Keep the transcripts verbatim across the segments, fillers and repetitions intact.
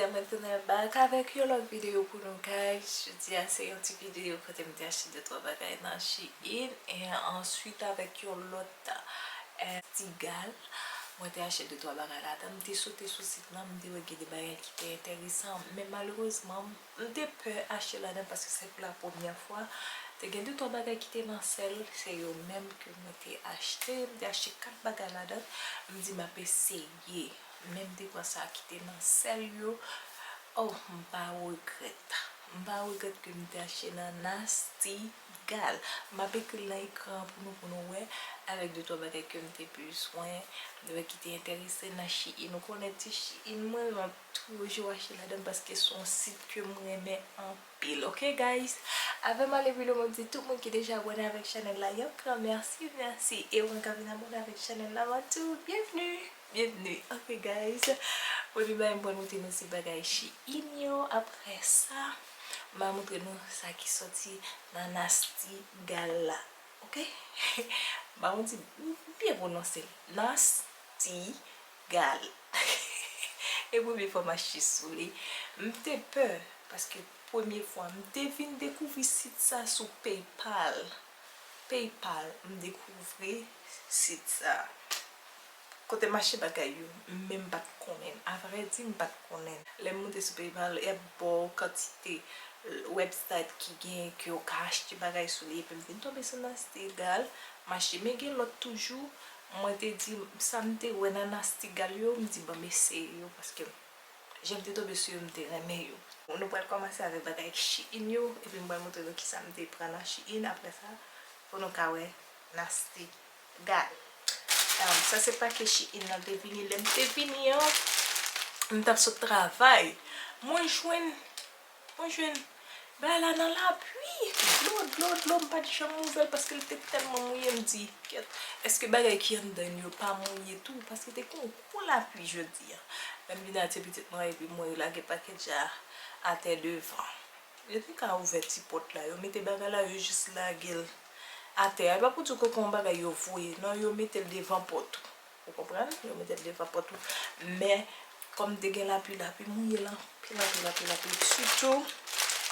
Mwen tounen back avèk yon lòt videyo pou nou, guys. Jodi a se yon ti videyo kote m te achte de twa bagay nan Shein, e answit avèk yon lòt, eh, Nasty Gal. Mwen te achte de twa bagay ladan, m te sote sou sit lan, m te wè gen de bagay ki te enteresan, men malerezman, m te pè achte ladan paske se pou la premyè fwa. Te gen de twa bagay ki te nan sèl, se yo menm ke mwen te achte. M te achte kat bagay ladan. M di m ap eseye. Men m te pran sa ki te nan sèl yo. Oh, m pa regrèt. M pa regrèt ke m te achte nan Nasty Gal. M ap ekri l nan ekran an pou nou, pou nou wè, avèk de twa bagay ke m te bezwen, de bagay ki te enterese nan Shein. Ou konnen ti Shein mwen, m ap toujou achte ladan paske se yon sit ke m renmen anpil. Ok, guys? Avè m ale pi lwen, mwen di tout moun ki deja abòne avèk chanèl la, yon gran mèsi, mèsi. E ou menm k ap vin abòne avèk chanèl la, mwen di w byenvni, byenvni. Ok, guys? Premye bagay m pral montre nou se bagay Shein yo. Apre sa, m a montre nou sa ki sòti nan Nasty Gal la. Ok? M pa konn si m byen pwononse l. Nasty Gal. E premye fwa m achte sou li. M te pè, paske premye fwa m te vin dekouvri sit sa sou PayPal. PayPal, m dekouvri sit sa. Kote m achte bagay yo, men m pa t konnen. Avrèdi, m pa t konnen. Lè m moute sou PayPal, y ap ba w kantite website ki gen, ke w ka achte bagay sou li, epi m vin tonbe sou Nasty Gal, m achte. Men gen lòt toujou, mwen te di, sa m te wè nan Nasty Gal yo, m di, ban m eseye yo, paske jan m te tonbe sou yo, m te renmen yo. Nou pral kòmanse avèk bagay Shein yo, epi m pral montre nou kisa m te pran nan Shein. Apre sa, pou nou ka wè Nasty Gal. Em, sa se pake Shein nan te vini. Lè m te vini an, m t ap sot travay. Mwen jwenn, mwen jwenn bagay la nan lapli. Dlo, dlo, dlo, m pa t janm ouvè l paske l te tèlman mouye. M di, kèt, èske bagay ki anndan yo pa mouye tou? Paske te gen yon gwo lapli jodi a. Lè m vin atè pitit mwen, epi m wè yo lage pakèt a atè devan. Yo te ka ouvè ti pòt la, yo mete bagay la, yo jis lage l atè a. E pa pou di w ke yon bagay yo voye, non, yo mete l devan pòt ou. Ou konprann? Yo mete l devan pòt ou. Men, kòm te gen lapli, lapli mouye l anpil, anpil, anpil, anpil. Sitou,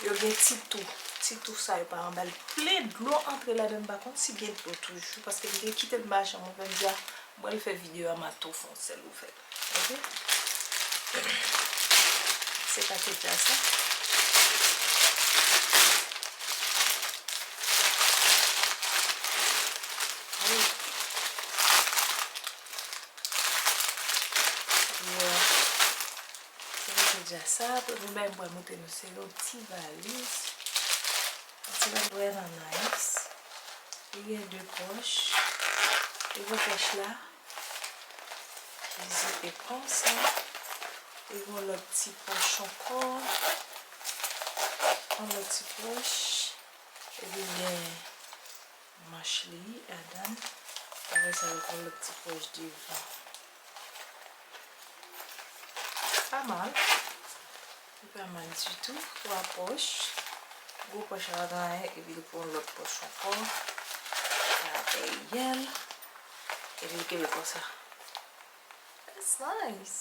yo gen ti tou. Ti tou sa yo pa anba l. Plen dlo antre ladan, m pa konn si gen dlo toujou, paske m te kite l mache, mwen menm, m di a, m pral fè videyo a, m a tou fè yon sèl ouvè. Ok? Se pakèt a sa. Wi. Yeah. Se pakèt a sa. Premye bagay m pral montre nou se yon ti valiz. Yon ti valiz vrèman nice. Li gen de pòch. Li gen pòch la. Li zipe konsa. Li gen yon lòt ti pòch ankò. Yon lòt ti pòch. Epi gen manch li ladan. Apre sa, li gen yon lòt ti pòch devan. Pa mal. Li pa mal ditou. Twa pòch. Gwo pòch la pa gen anyen, epi li pran lòt pòch ankò. Sa dèyè l. Epi li kenbe konsa. That's nice.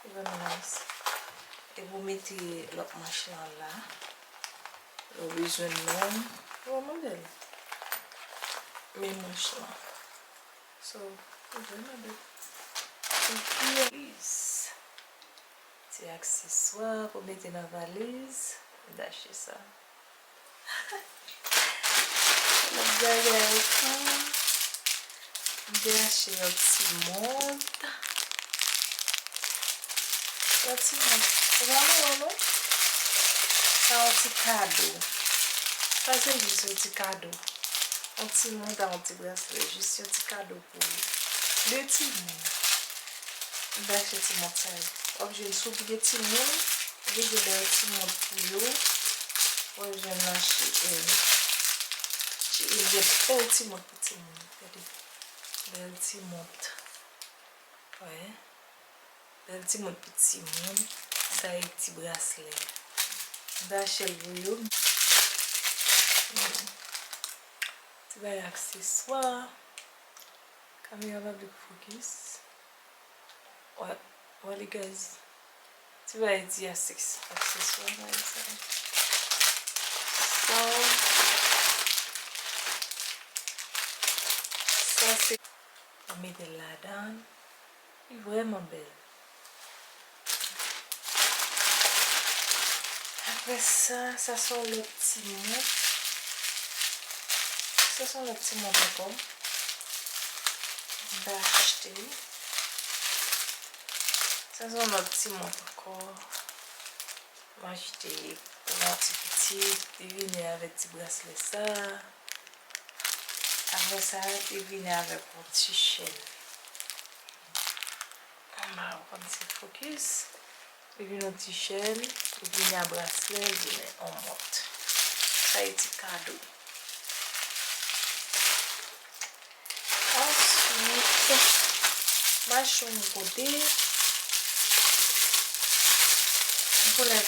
Li vrèman nice. Epi w mete lòt manch lan la. Ou bezwen menm. Ou wè modèl. Men manch lan. So, li vrèman bèl. Epi, ti akseswa pou mete nan valiz. M t achte sa. Lòt bagay ankò. M te achte yon ti mont. Yon ti mont. Se pa mwen, non. Sa yon ti kado. Sa se jis yon ti kado. Yon ti mont ak yon ti braslè. Jis yon ti kado pou de timoun. M te achte ti mont sa yo. W ap jwenn sou gen timoun, ou bezwen bèl ti mont pou yo. W ap jwenn nan Shein. Shein gen bèl ti mont pou timoun. Gade. Bèl ti mont. Wè. Bèl ti mont pou timoun. Sa e ti braslè. M te achte l pou yo. Hmm. Ti bagay akseswa. Kamera pa vle fokis. Wè, wè li, guys. Ti bagay ti akseswa, akseswa, bagay sa. Sa, sa se, mwen mete l ladan. Li vrèman bèl. Apre sa, sa se yon lòt ti mont. Sa se yon lòt ti mont ankò. M ta achte. Sa se yon lòt ti mont ankò. M achte pou yon ti pitit, li vini avèk ti braslè sa. Apre sa, li vini avèk yon ti chèn. M pa konn si l fokis. Li vini yon ti chèn, li vini a braslè, li vini yon mont. Sa e ti kado. Answit, m achte yon kote. M konnen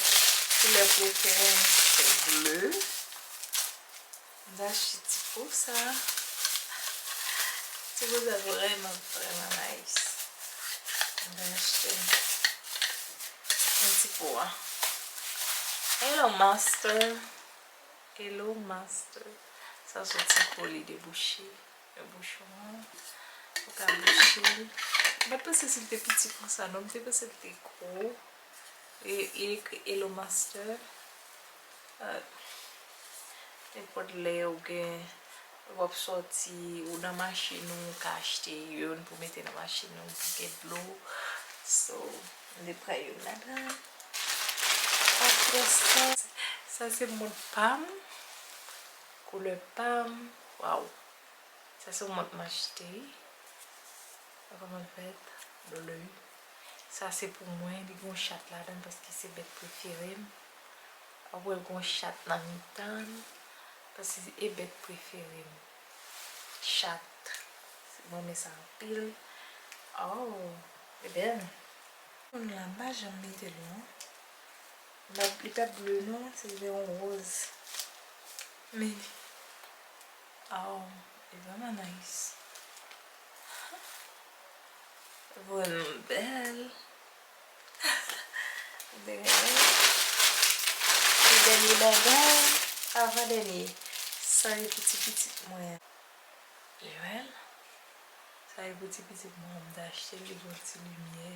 koulè prefere m se ble. M ta achte ti po sa. Ti po sa vrèman, vrèman nice. M ta achte yon ti po a. Hello, master. Hello, master. Sa se yon ti po li debouche. Yon bouchon an. Ou ka bouche l. M pa t panse si l te piti konsa, non. M te panse l te gwo. E, e ekri Hello Master. Ah, nenpòt lè ou gen, w ap sòti, ou nan machin ou, ou ka achte youn pou mete nan machin ou, pou gen dlo. So, m te pran youn ladan. Apre sa, sa se mont pa m. Koulè pa m. Waw. Sa se yon mont m achte. Gad kòman l fèt. Ble. Sa se pou mwen. Li gen yon chat ladan l paske se bèt prefere m. Apre l gen yon chat nan mitan l. Paske e bèt prefere m. Chat. Mwen renmen sa anpil. Oh, e bèl. Moun la, m pa janm mete l non. Li pa, li pa ble non, se vè yon woz. Men, oh, li vrèman nice. Vrèman bèl. Li bèl. Li dènye bagay, avan dènye. Sa e pou ti pitit mwen. Li bèl. Sa e pou ti pitit mwen, m te achte l, li gen yon ti limyè.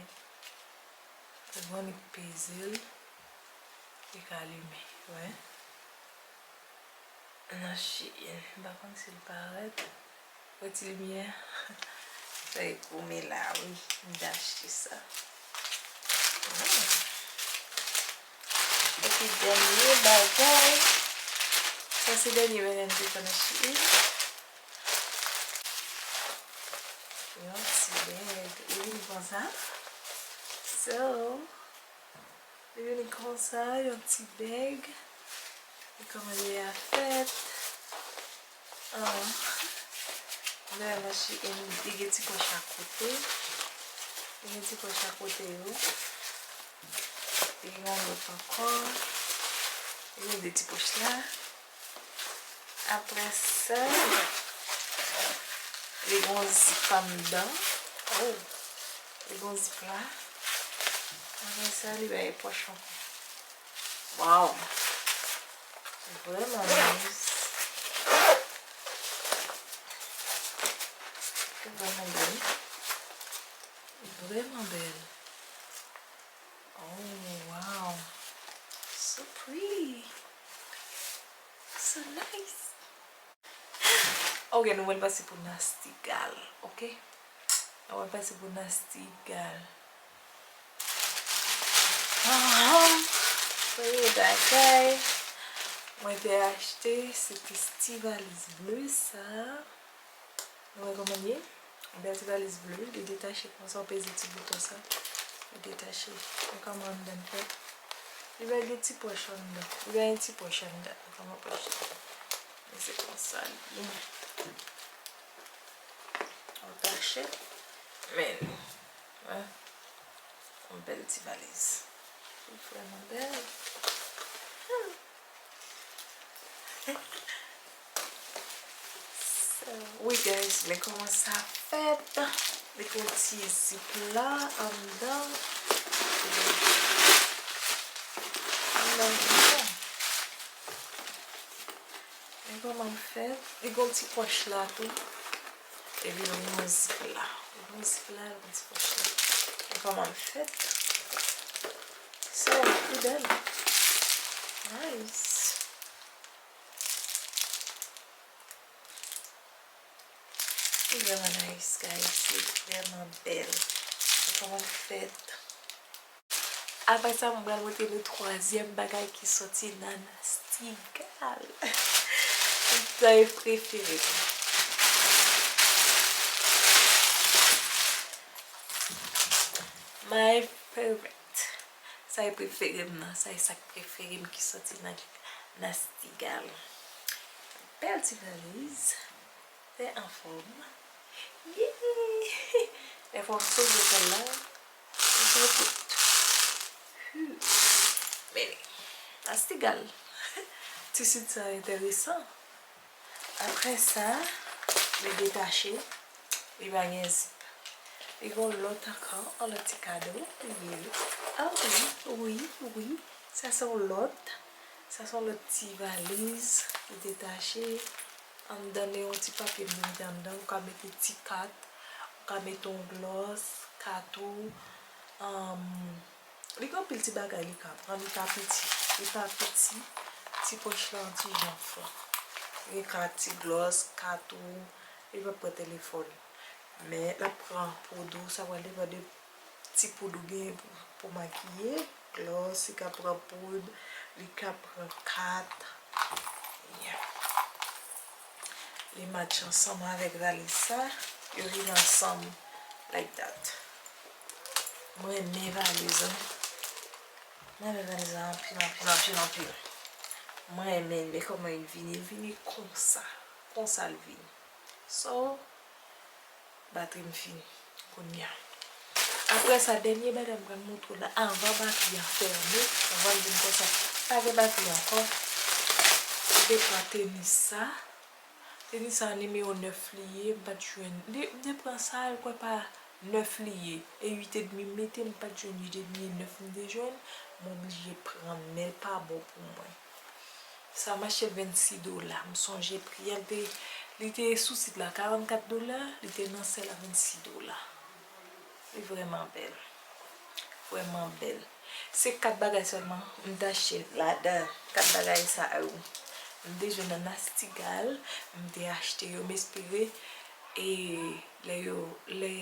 Ou konn li peze l, li ka limen, wè. Nan Shein, m pa konn si l parèt. Wè ti limyè. Sa e koume la, wi, m te achte sa. Epi dènye bagay, sa se dènye bagay m te pran nan Shein. Yon ti bèg, li vin konsa. So, li vin konsa, yon ti bèg. E kòman li a fèt? Ah. Lè m achte, li gen ti pòch a kote. Li gen ti pòch a kote yo. Li gen yon lòt ankò. Li gen de ti pòch la. Apre sa, li gen yon zip anndan. Oh, li gen yon zip la. Apre sa, li bay pòch ankò. Waw! Vrèman nice. Li vrèman bèl. Li vrèman bèl. Oh, wow. So pretty. So nice. Ok, nou pral pase pou Nasty Gal, ok? Nou pral pase pou Nasty Gal. Aham. Premye bagay mwen te achte, se te ti valiz ble sa. Nou wè kòman l ye? Bèl ti valiz ble, li detache konsa, ou peze ti bouton sa, li detache. Wè kòman anndan l fèt. Li bay de ti pòch anndan. Li bay yon ti pòch anndan. Wè kòman pòch la. Men se konsa li ye. Atache. Men, wè. Yon bèl ti valiz. Li vrèman bèl. Hmm. So, wi, guys, men kòman sa fèt. Li gen ti zip la anndan. Men kòman m fè? Li gon ti pòch la tou. Epi l gon zip la. Li gon zip la, li gon ti pòch la. Men kòman m fè? So, li bèl. Nice. Li vrèman nice, guys. Li vrèman bèl. Men kòman m fè? Apre sa, mwen pral montre nou twazyèm bagay ki soti nan Nasty Gal. Sa e prefere m. My favorite. Sa e prefere m nan. Sa e sak prefere m ki soti nan Nasty Gal. Bèl ti valiz. Te anfòm. Yee! Lè fò m soulve kòl la, m soulve tout. Hu. Men li. Nasty Gal. Ti sit sa enteresan. Apre sa, li detache. Li pa gen zip. Li gon lòt ankò, yon lòt ti kado. Wi. Ah wi, wi, wi. Sa se yon lòt. Sa se yon lòt ti valiz ki detache. Anndan li yon ti papye m te mete anndan. Ou ka mete ti kat, ou ka mete yon glòs, kat ou. Li gen anpil ti bagay li ka pran, li ka piti, li pa piti, ti pòch la yon ti jan fon. Li gen kat, ti glòs, kat ou, li pa pran telefòn. Men l ap pran poud ou, sa pral depann de ti poud ou genyen pou, pou makiye, glòs, li ka pran poud, li ka pran kat. Yeah. Li match ansanm avèk valiz sa, yo vin ansanm like that. Mwen renmen valiz la. Mwen renmen valiz la anpil, anpil, anpil, anpil. Mwen renmen l, men kòman l vini, l vini konsa. Konsa l vini. So, batri m fini kounye a. Apre sa, dènye bagay m pral montre w la, anvan batri a fèmen, anvan l vin konsa, pa gen batri ankò. M te pran tenis sa. Tenis sa nimewo nèf li ye, m pa t jwenn. M te, m te pran sa, m kwè pa nèf li ye. E uit edmi m mete, m pa t jwenn uit edmi, e nèf m te jwenn. M oblije pran l, men l pa bon pou mwen. Sa m achte l vennsis dola. M sonje pri a, li te, li te sou sit la karannkat dola, li te nan sèl a vennsis dola. Li vrèman bèl. Vrèman bèl. Se kat bagay sèlman m te achte ladan kat bagay sa yo. M te jwenn nan Nasty Gal, m te achte yo, m espere, e lè yo, lè,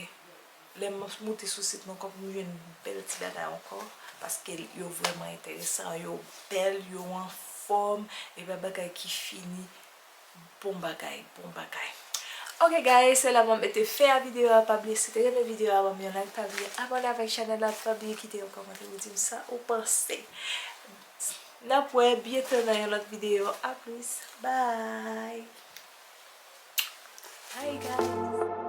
lè m moute sou sit mwen ankò pou m jwenn bèl ti bagay ankò, paske yo vrèman enteresan, yo bèl, yo anfòm, e pa bagay ki fini. Bon bagay, bon bagay. Ok guys, se la mwen mete fen a videyo a. Pa bliye si te renmen videyo a, ban m yon like, pa bliye abòne avèk chanèl la, pa bliye kite yon kòmantè pou di m sa ou panse. N ap wè byento nan yon lòt videyo. A plis. Bye. Bye guys.